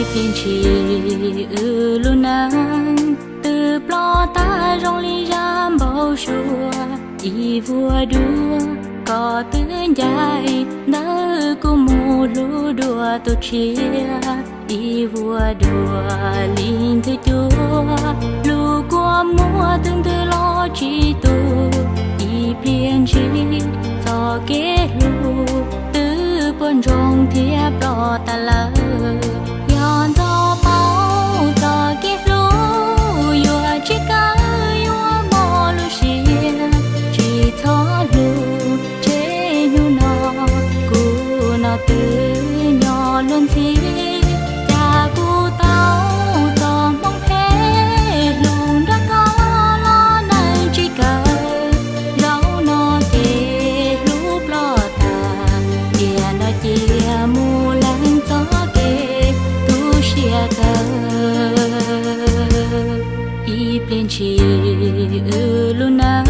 Ib pliag ntshis wb lub neej twb ploj tag zoo li zaj npau suav. Ib vuag dua koj twb ncaim ntawm kuv mus hlub dua tus tshiab. Ib vuag dua li nthwv cua, lub kua muag twb ntws los tsis tu. Ib pliag ntshis txoj kev hlub twb puas ntsoog thiab ploj tas lawm. Yog ntxov paub txoj kev hlub yuav tsis kawg, yuav mob lub siab, tsis txhob hlub tseg hnub no. Kuv no twb nyob luag ntxhi, cas kuv tau txoj hmoov phem hlub nrog koj los neej tsis kawg. Zaum no ces hlub ploj tag, tiam no cia mus leej txoj kev tu siab kawg. Ib pliag ntshis wb lub neej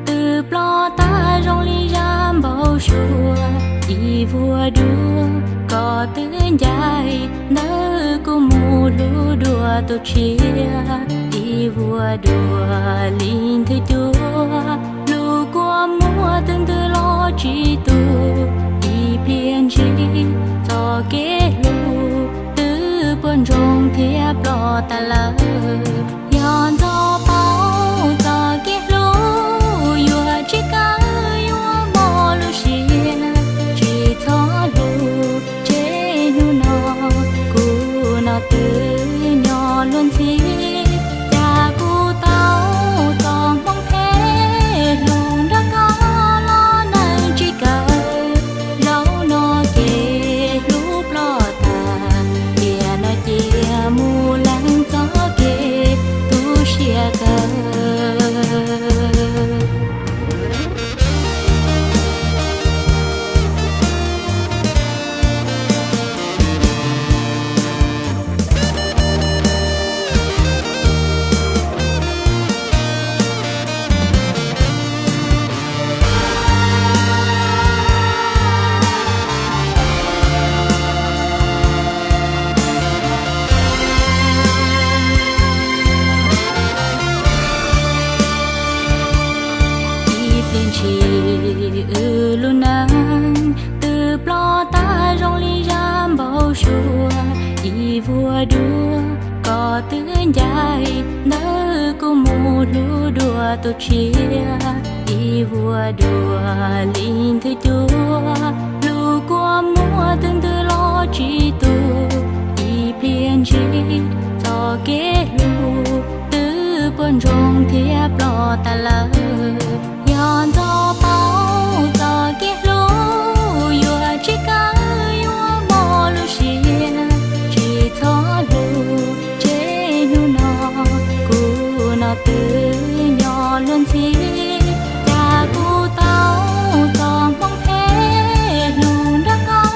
twb ploj tag zoo li zaj npau suav. Ib vuag dua koj twb ncaim ntawm kuv mus hlub dua tus tshiab. Ib vuag dua li nthwv cua, lub kua muag twb ntws los tsis tu. Ib pliag ntshis txoj kev hlub twb puas ntsoog thiab ploj tas lawm. Yog ntxov paub txoj kev hlub yuav tsis kawg, yuav mob lub siab, tsis txhob hlub tseg hnub no. Kuv no twb nyob luag ntxhi, cas kuv tau txoj hmoov phem hlub nrog koj los neej tsis kawg. Zaum no ces hlub ploj tag, tiam no cia mus leej txoj kev tu siab kawg. Ib pliag ntshis wb lub neej twb ploj tag zoo li zaj npau suav. Ib vuag dua koj twb ncaim ntawm kuv mus hlub dua tus tshiab. Ib vuag dua li nthwv cua, lub kua muag twb ntws los tsis tu. Ib pliag ntshis txoj kev hlub twb puas ntsoog thiab ploj tas lawm. Yog ntxov paub txoj kev hlub yuav tsis kawg, yuav mob lub siab, tsis txhob hlub tseg hnub no. Kuv no twb nyob luag ntxhi, cas kuv tau txoj hmoov phem hlub nrog koj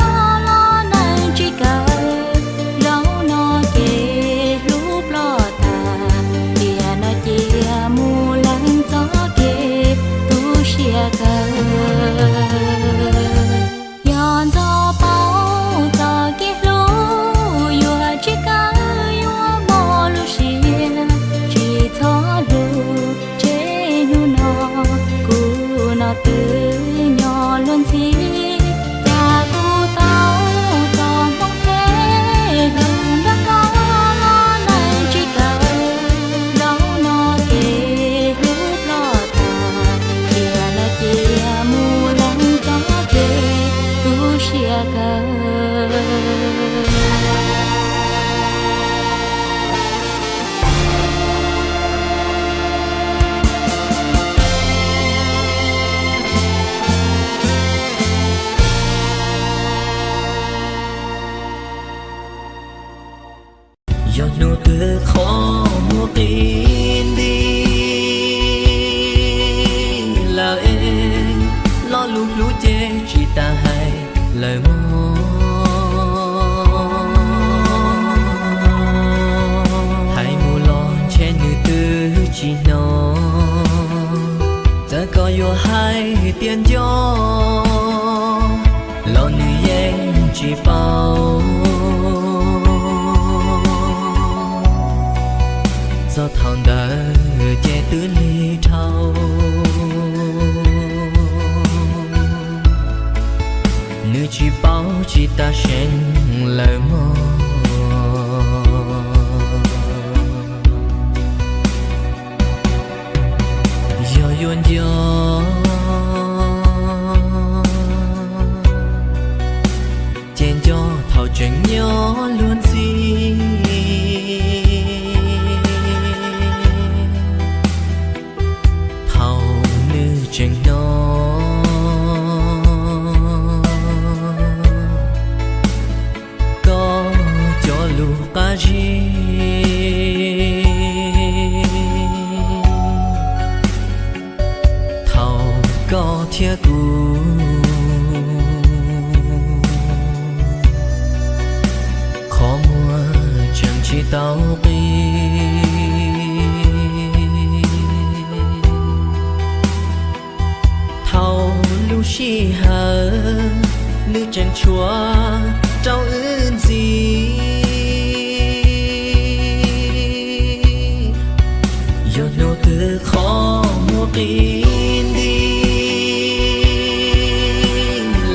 los neej tsis kawg. Zaum no ces hlub ploj tag, tiam no cia mus leej txoj kev tu siab kawg. Yog ntxov paub txoj kev hlub yuav tsis kawg, yuav mob lub siab, tsis txhob hlub tseg hnub no. Kuv no twb nyob luag ntxhi, cas kuv tau txoj hmoov phem hlub nrog koj los neej tsis kawg. Zaum no ces hlub ploj tag, tiam no cia mus leej txoj kev tu siab kawg. Yog hnub twg qhov muag qi nti lawm es, lo lus hlub ces tsis tas hais lawm mog. Hais mus los ntshe nws twb tsis hnov, txawm koj yuav hais tias nco los nws yeej tsis paub. luag ntxhi. Thaum nws tseem hnov koj cov lus qab zib, thaum koj thiab kuv qhov muag tseem tsis tau qi. Thaum lub sij hawm nws tseem tshuav rau wb ntxiv, yog hnub twg qhov muag qi nti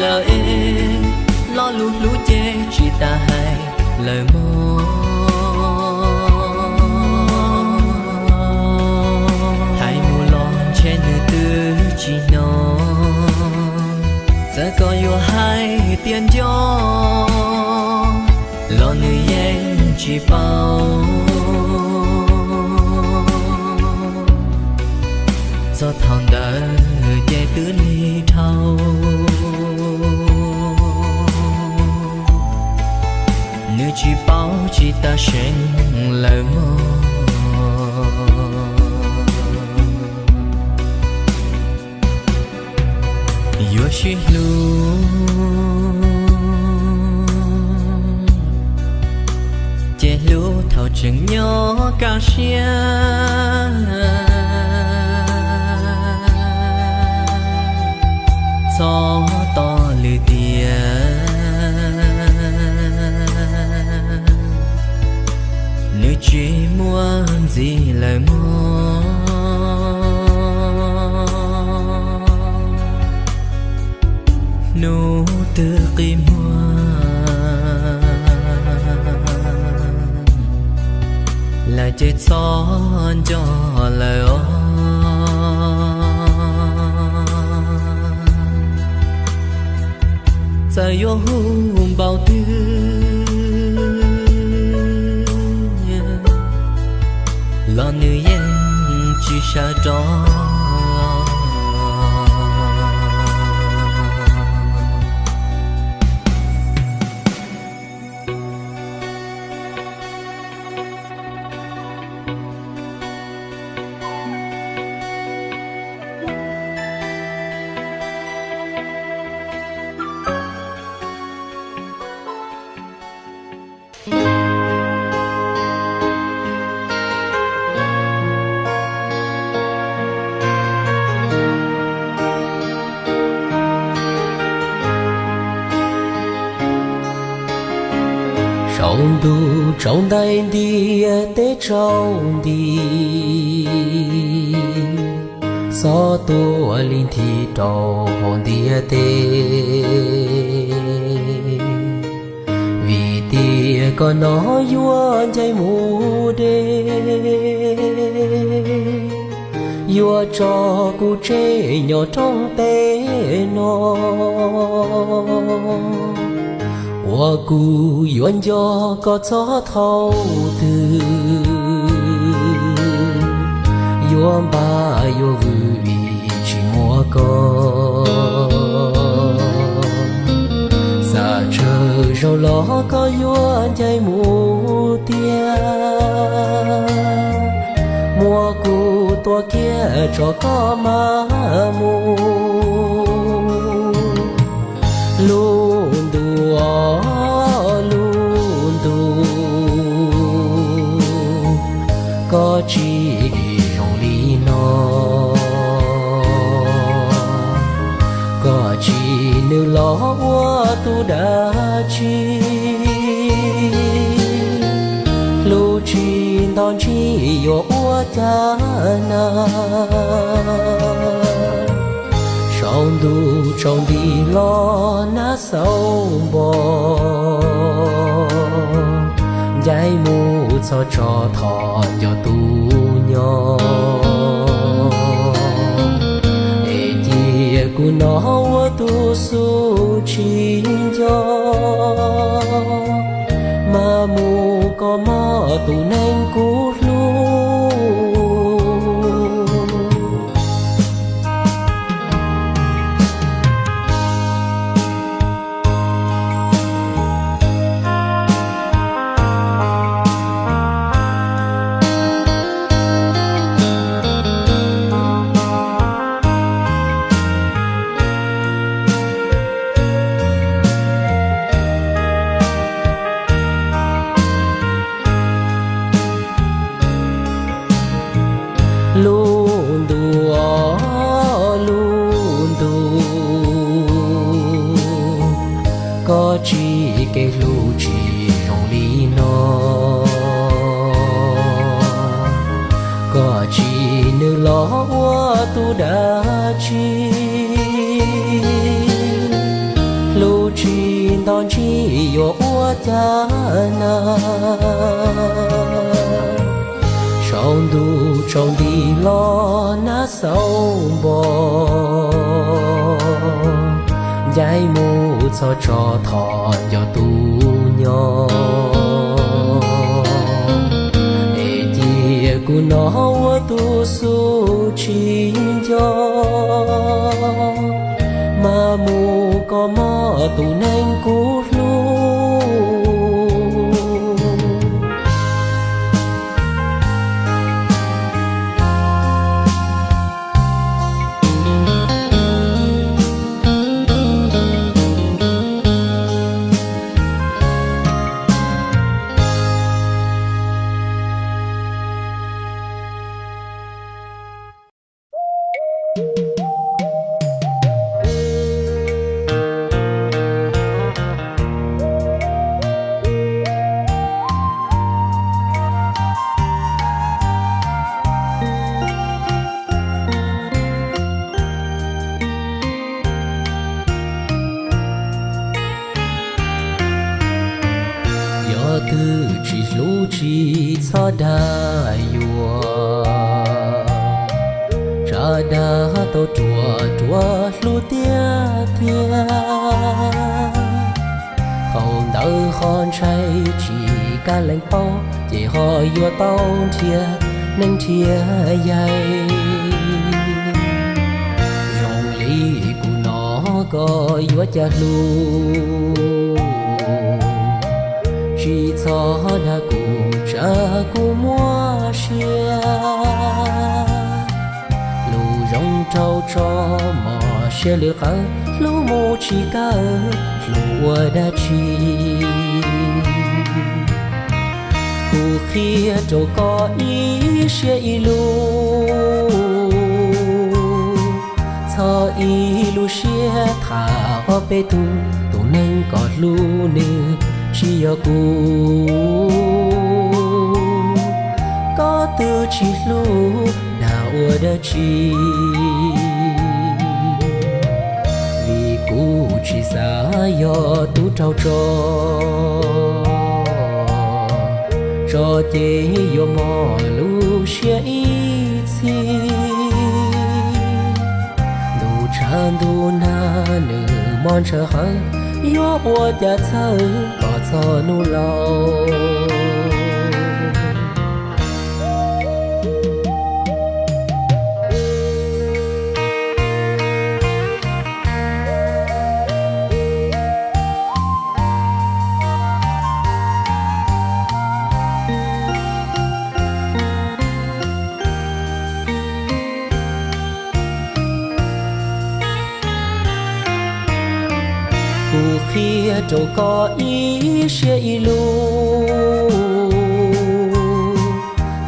lawm es, lo lus hlub ces tsis tas hais lawm mog. Hais mus los ntshe nws twb tsis hnov, txawm koj yuav hais tias nco los nws yeej tsis paub. Txog thaum ntawd ces twb lig dhau, nws tsis paub tsis tas seev lawm mog. Yuav sib hlub ces hlub thaum tseem nyob kaj siab, txhob tos lwm tiam, nws tsis muaj ntxiv lawm mog. Hnub twg qi muag lawm ces txhob nco lawm os. Txawm yuav hu npaum twg los nws yeej tsis sawv rov. Saum ntuj tsaus ntais ntiaj teb tsaus nti, xob tuaj li nthi rau hauv ntiaj teb. Vim tias koj hnov yuav ncaim mus deb, yuav tso kuv tseg nyob roob teb no, uas kuv yuav nco koj txog thaum twg, yuav npaj yuav vwm vim tsis muaj koj. Xav tsawg zaus los koj yuav ncaim mus tiag, muab kuv tua kiag tso koj mam mus. Lub ntuj, lub ntuj, koj tsis zoo li no, koj tsis nws los ua tus dab tsi, lub tsis nto ntsig yuav ua cas na. Saum ntuj tsaus nti los nag xauv npo, ncaim mus txog tso thov cov tus nyob, es cia kuv hnov ua tus xub tsis nco, mas Mas mus koj mob tus neeg kuv hlub. Lub ntuj, lub ntuj, koj tsim kev hlub tsis zoo li no. Koj tsim nws los ua tus dab tsi? Hlub tsis nto ntsig yuav ua cas na? Saum ntuj tsaus nti los nag xaus npo, ncaim mus txog tso thov nco tus nyo. Es cia kuv no ua tus xub tsis nco, mas mus koj mob tus neeg kuv hlub. Yog twg tsis hlub tsis txhob dag yuav, tsam dag tau ruam ruam hlub tiag tiag. Qhov ntawd qhov ntshai tsis kam lees paub, ces ho yuav tau nrhiav neeg nrhiav yaig. Zoo li kuv no koj yuav cas hlub, tsis txhob dag kuv tsam kuv muaj sia. Hlub zoo rau tso mos siab lwm qawv, hlub mus tsis kawg hlub ua dab tsi? Kuv qhia rau koj ib siab ib lus, txhob ib lub siab tham ob peb tug, tus neeg koj hlub nws tsis yog kuv. Koj twb tsis hlub dag ua dab tsi? Vim kuv tsis xav yog tub rau tso, tso ces yuav mob lub siab ib txhis. Ntuj tshav ntuj nag nws mob ntshaw hawv, yuav ua cas txhawj kom txog hnub laus. Kuv qhia rau koj ib siab ib lus,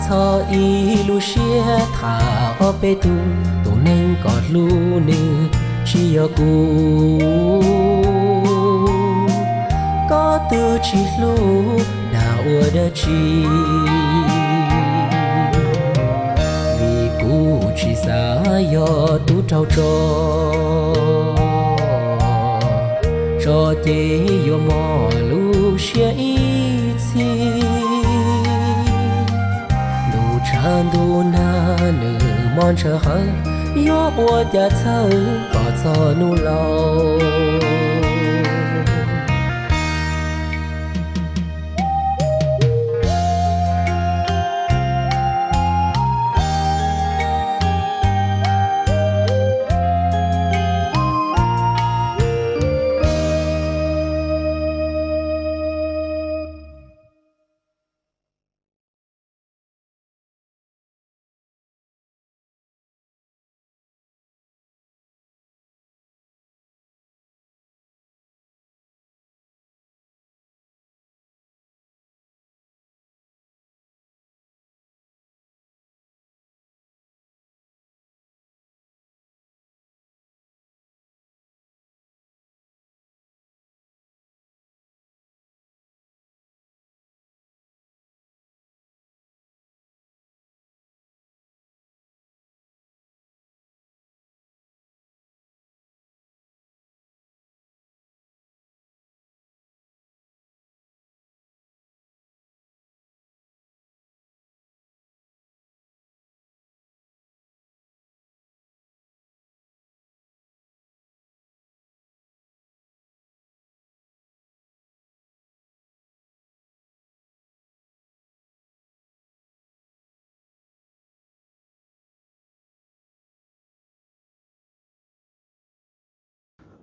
txhob ib lub siab tham ob peb tug, tus neeg koj hlub nws tsis yog kuv. Koj twb tsis hlub dag ua dab tsi? Vim kuv tsis xav yog tub rau tso, tso ces yuav mob lub siab ib txhis. Ntuj tshav ntuj nag nws mob ntshaw hawv, yuav ua cas txhawj kom txog hnub laus.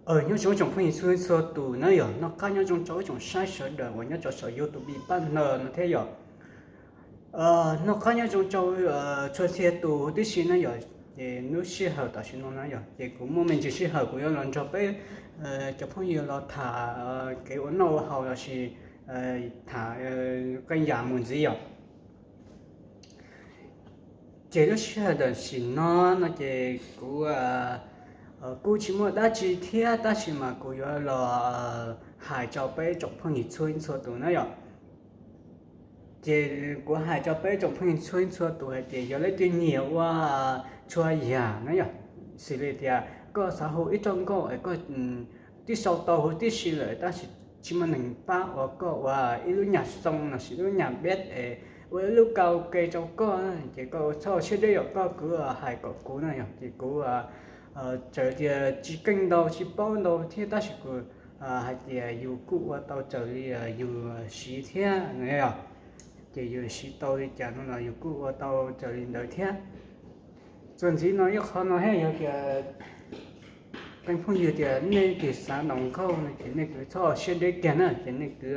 Nyob zoo tsoom phooj ywg txhua txhua tus na yom, noj qab nyob zoo rau ib tsoom saib sawv daws uas nyob rau saum YouTube pab hnawv no thiab yom. Noj qab nyob zoo rau txhua txhia tus huv tib si na yom. Ces lub sij hawm tam sim no na yom, ces kuv muaj me ntsis sij hawm kuv yuav los nrog peb cov phooj ywg los tham kev ua noj ua haus lossis tham qee yam mus ntxiv yom. Ces lub sij hawm tam sim no no ces kuv kuj tsis muaj dab tsi thiab, tab sis mas kuv yuav los hais rau peb tsoom phooj ywg txhua txhua tus na yom. Ces kuv hais rau peb tsoom phooj ywg txhua txhua tus hais tias yog leej twg nyiam ua tshua yam na yom, xws li tias koj xav hu ib txoj nkauj es koj twb sau tau huv tib si lawm tab sis tsis muaj neeg pab ua, koj ua ib lub nyuag xoo lossis lub nyuag beat es ua ib lub karaoke rau koj, ces koj txhob ua siab deb yom, koj kuj hais kom kuv na yom, ces kuv txawm tias tsis keej ntau tsis paub ntau thiab tab sis kuv hais tias yus kuj ua tau raws li yus siv thiab na yom. Ces yus siv tau li cas no los yus kuj ua tau raws li ntawd thiab. Txuas ntxiv no ib qho no thiab, yog tias qee phooj ywg tias nej twb xav ntaus nkauj no ces nej twb txhob siab deb kiag na, ces nej twb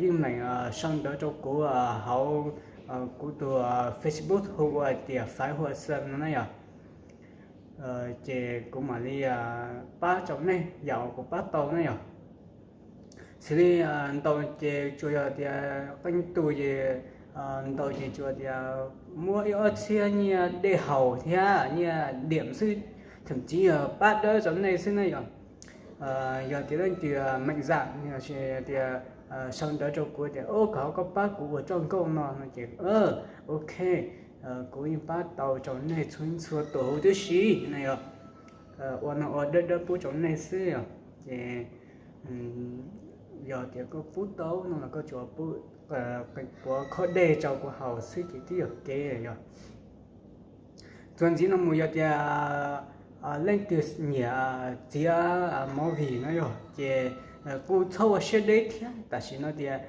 yeej meem sau ntawv rau kuv hauv kuv tus Facebook hu ua tias Faiv Hua Xeem no na yom. Ces kuv mam li pab rau nej yam uas kuv pab tau na yom. Xws li ntaus ces tsuas yog tias qee tus ces ntaus ces tsuas tias muab ib ob txhiab nyiaj dej haus thiab nyiaj diam xwb, thậm chí yog pab dawb rau nej xwb na yom. Yog tias leej twg meem zam tias sau ntawv rau kuv tias, o, kom koj pab kuv ua txoj nkauj no no ces ok, kuv yeej pab tau rau nej txhua txhua tus huv tib si na yom. Ua no ua dawb dawb pub rau nej xwb yom. Ces yog tias koj pub tau no los koj tsuas pub, puav khob dej rau kuv haus xwb ces twb yog kev yom. Txuas ntxiv no mus yog tias leej twg nyiam txiav movie no yog ces kuj txhob ua siab deb thiab. Tam sim no tias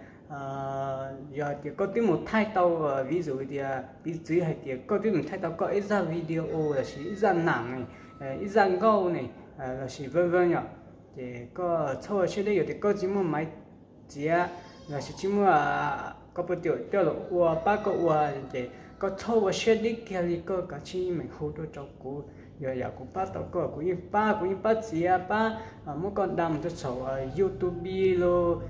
yog tias koj twb mus thaij tau, ví dụ tias piv txwv hais tias koj twb mus thaij tau koj ib zaj video lossis ib zaj nam ne, ib zaj nkauj ne, lossis vân vân yom, ces koj txhob ua siab deb. Yog tias koj tsis muaj maiv txiav lossis tsis muaj, koj puas tiam coj los ua pab koj ua, ces koj txhob ua siab deb kiag li, koj kav tsij meem hu tuaj rau kuv. Yog yam kuv pab tau koj kuv yeej pab, kuv yeej pab txiav pab muab koj da mus rau saum YouTube los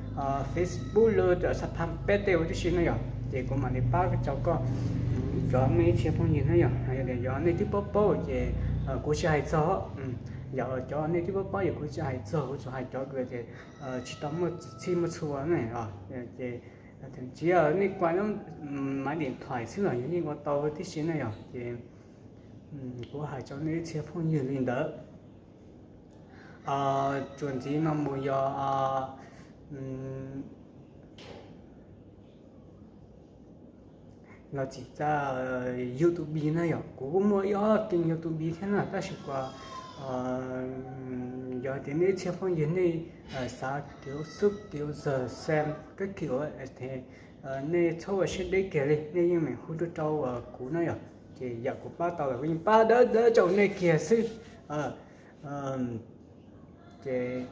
Facebook los rau xab phab peb tej huv tib si na yom, ces kuv mam li pab rau koj. Cov me ib txhia phooj ywg na yom, yog tias yog nej twb paub paub ces kuv tsis hais txog, yog cov nej twb paub paub yog kuv tsis hais txog, kuv tsuas hais cov kws tias tsis tau muaj txhij muaj txhua na, ces thậm chí nej quay lub máy điện thoại xwb los yus yeej ua tau tib si na yom. Ces kuv hais rau nej ib txhia phooj ywg li ntawd. Txuas ntxiv no mus yog los txim txaj YouTube na yom, kuv kuj muaj ib ob kênh YouTube thiab na, tab sis kuas yog tias nej ib txhia phooj ywg nej xav kev xub kev zag xem kab kis ua, nej txhob ua siab deb kiag li, nej yeej meem hu tuaj rau kuv na yom, ces yam kuv pab tau los kuv yeej pab dawb dawb rau nej kiag xwb. Ces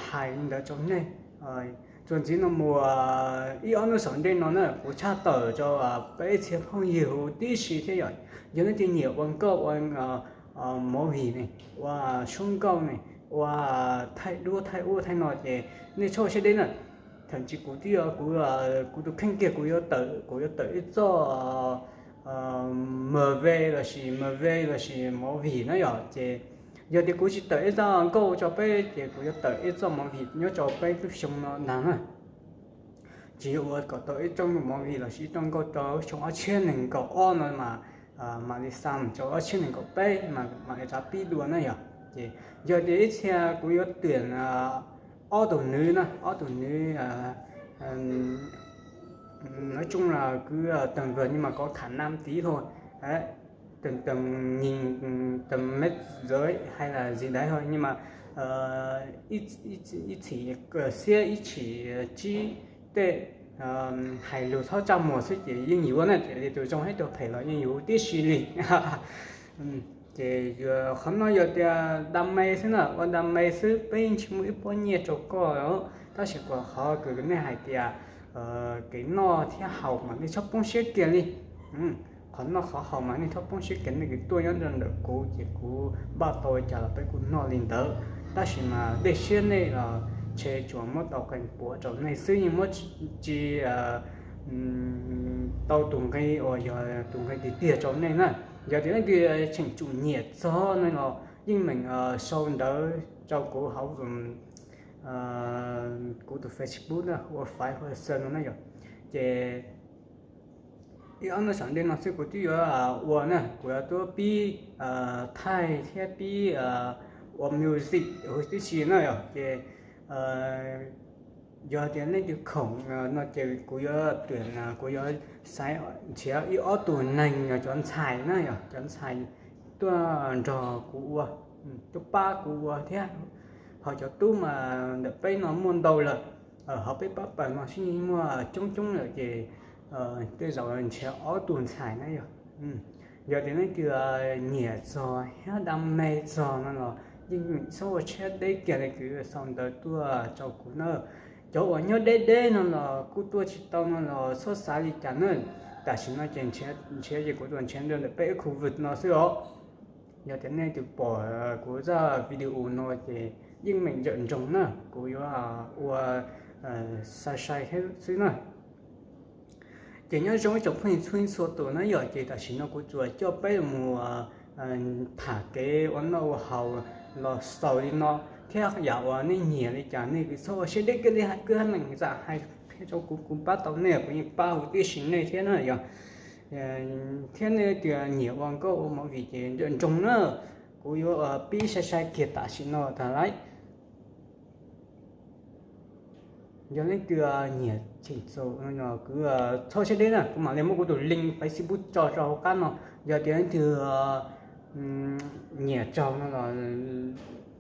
hais li ntawd rau nej. Txuas ntxiv no mus ib ob hnub saum ntej no na kuv tshaj tawm rau peb txhia phooj ywg huv tib si thiab yom, yog leej twg nyiam ua nkauj ua movie ne, ua suab nkauj ne, ua thaij duab thaij ub thaij no ces nej txhob ua siab deb na. Thậm chí kuv twb, kuv tus kheej kiag kuv yuav tawm, kuv yuav tawm ib txoj MV lossis MV lossis movie na yom, ces yog tias kuv tsis tawm ib txoj nkauj rau peb ces kuv yuav tawm ib txoj movie nyob rau peb lub xyoo no ntag na. Tsis yog ua kom tau ib txoj movie lossis ib txoj nkauj rau xyoo ob txhiab nees nkaum ob no mas, mam li xa rau ob txhiab nees nkaum peb mas mam li rov pib dua na yom. Ces yog tias ib txhia kuv yuav tuyển ob tug nws na, ob tug nws, nói chung là cứ tầm vừa nhưng mà có khả năng tí thôi. Đấy, tầm tầm nhìn tầm mét rưỡi hay là gì đấy thôi nhưng mà ib, ib, ib chỉ xiab ib chỉ tsib tej, hais lus txhob tsaj muag xwb ces yeej yuav na, ces tus zoo thiab tus phem los yeej yuav tib si li. Ces qhov no yog tias da me xwb na, ua da me xwb, peb tsis muaj ib pob nyiaj rau koj, tab sis qhov kws nej hais tias kev noj thiab haus mas nej txhob poob siab kiag li. Qhov noj qhov haus mas nej txhob poob siab kiag, nej kws tuaj nyob rau ntawm kuv ces kuv npaj tau li cas los peb kuj noj li ntawd, tab sis mas dej siab nej los ntshe tsuas muab tau qee puav rau nej xwb, yeej muab tsis tau tus nqi uas yog tus nqi tiag tiag rau nej na. Yog tias leej twg tseem tsum nyiam txog no los yeej meem sau ntawv rau kuv hauv kuv tus Facebook na, ua faiv hu xwb no na yog. Ces ib ob hnub tom ntej no xwb kuv twb yuav ua na, kuv yuav tuaj pib thaij thiab pib ua music huv tib si na yog. Ces yog tias leej twg khoom no ces kuv yuav tuam, kuv yuav xaiv nrhiav ib ob tug neeg cov ntxhais na yog, cov ntxhais tuaj nrog kuv ua, tuaj pab kuv ua thiab. Ho cov tub mas ntawm peb no muaj ntau lawm, ho peb pab pawg no sib muaj coob coob lawm ces tej zaum nrhiav ob tug ntxhais na yog. Yog tias leej twg nyiam txog thiab da me txog no los yeej txhob ua siab deb kiag li, kws sau ntawv tuaj rau kuv na. Cov uas nyob deb deb no los kuj tuaj tsis tau no los txhob xav li cas na. Tam sim no ces nrhiav ces kuv tuaj nrhiav ntawm peb khu vwm no xwb os. Yog tias nej twg pom kuv zaj video no ces yeej meem ntsawm ntsoov na, kuv yuav ua sai sai thiab xwb na. Ces nyob zoo ib tsoom phooj ywg txhua txhua tus na yog, ces tam sim no kuv tsuas coj peb mus tham kev ua noj ua haus los xaus li no, thiab yam uas nej nyiam li cas nej kws txhob ua siab deb kiag li, kwv hab meem zam hais qhia rau kuv, kuv pab tau nej kuv yeej pab huv tib si nej thiab na yog. Thiab nej tias nyiam ua nkauj ua movie ces ntsawm ntsoov na, kuv yuav pib sai sai kiag tam sim no tag lauj. Yog leej twg nyiam cheem txaus no kwv txhob siab deb na, kuv mam li muab kuv tus link Facebook tso rau hauv qab no. Yog tias leej twg nyiam txog no los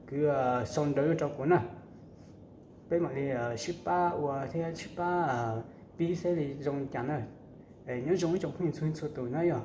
kwv sau ntawv rau kuv na, peb mam li sib pab ua thiab sib pab pib seb li zoo li cas na. Nyob zoo ib tsoom phooj ywg txhua txhua tus na yog.